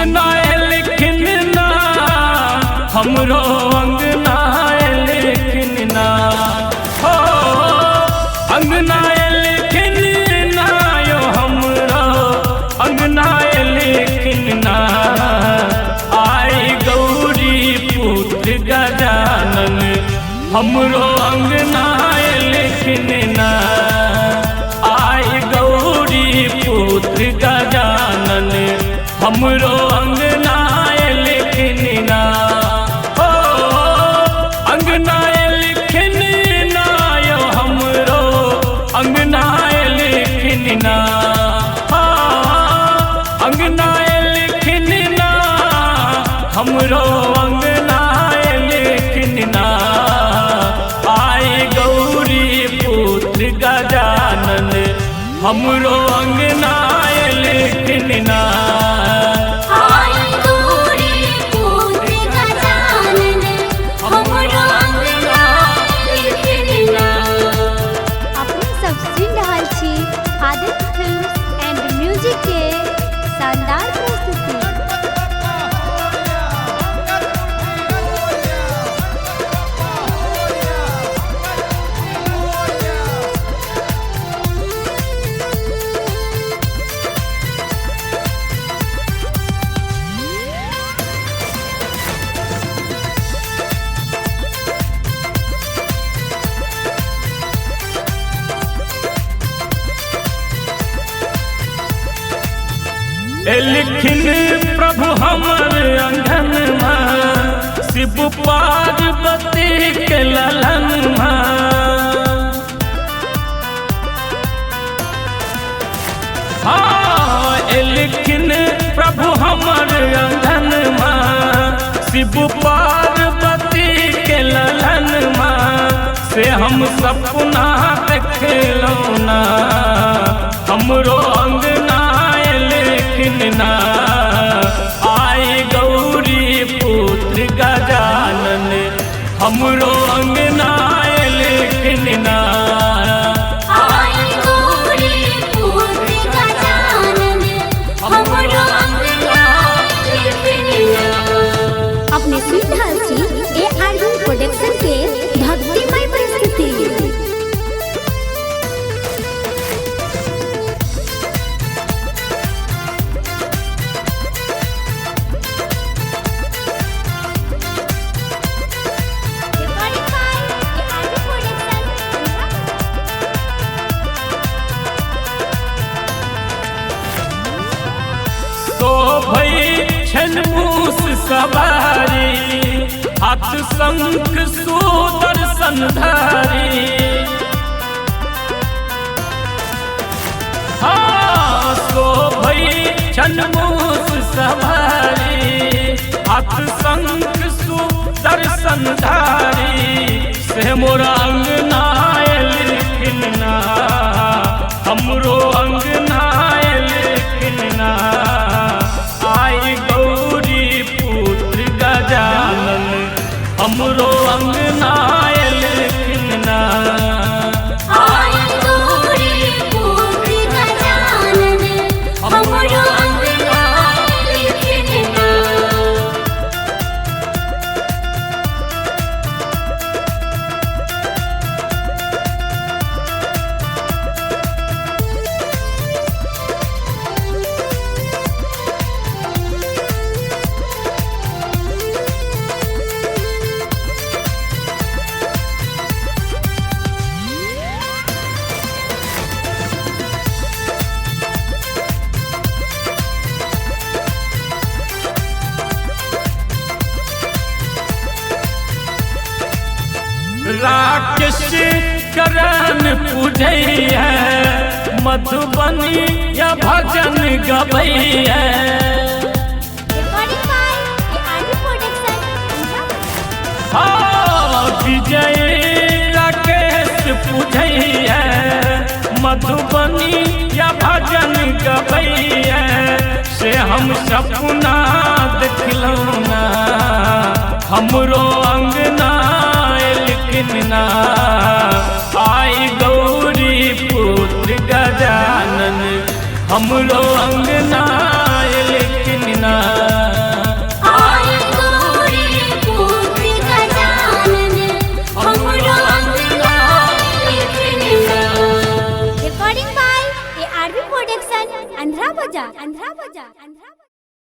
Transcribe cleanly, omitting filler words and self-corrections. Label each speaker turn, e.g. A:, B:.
A: अंगना एलखिन ना, हमरो अंगना एलखिन ना, हो अंगना एलखिन ना, यो हमरो अंगना एलखिन ना। आई गौरी पुत्र गजानन हमरो अंगना एलखिन ना, आई गौरी पुत्र गजानन हमरो अंगना एलखिन ना, हो अंगना एलखिन ना, यो हमरो अंगना एलखिन ना, अंगना एलखिन ना, हमरो अंगना एलखिन ना। आई गौरी पुत्र गजानन हमरो अंगना एलखिन ना।
B: आई गौरी पुत्र गजानन हमरो अंगना एलखिन ना।
C: अपने सब सुन रहल छी आदित्य फिल्म्स एंड म्यूजिक के शानदार प्रस्तुति।
A: एलखिन प्रभु हमर अंगनमा, शिव पार्वती के ललनमा। हाँ एलखिन प्रभु हमर अंगनमा, शिव पार्वती के ललनमा, से हम सपना देखलौं ना, हमरो अंगना एलखिन ना। आई गौरी पुत्र गजानन हमरो अंगना एलखिन ना।
B: आई गौरी पुत्र गजानन हमरो अंगना एलखिन ना।
C: अपने सुन रहल छी ए आर बी प्रोडक्शन के भक्तिमय प्रस्तुति। Recording by ARB Production,
A: शोभै छनि मूस सवारी, हाथ शंख सुदर्शन धारी। हाँ शोभै छनि मूस सवारी, हाथ शंख सुदर्शन धारी, से मोर अंगना एलखिन ना, हमरो अंगना एलखिन ना। आई गौरी पुत्र गजानन हमरो अंगना एलखिन ना।
B: आई गौरी पुत्र गजानन हमरो अंगना एलखिन ना।
A: राकेश करण पूजैया, मधुबनी या भजन गबैया।
C: Recording by ARB Production,
A: हाँ विजय राकेश पूजैया, मधुबनी या भजन गबैया, से हम सपना देखलौं ना, हमरो अंगना एलखिन ना। आई गौरी पुत्र गजानन हमरो अंगना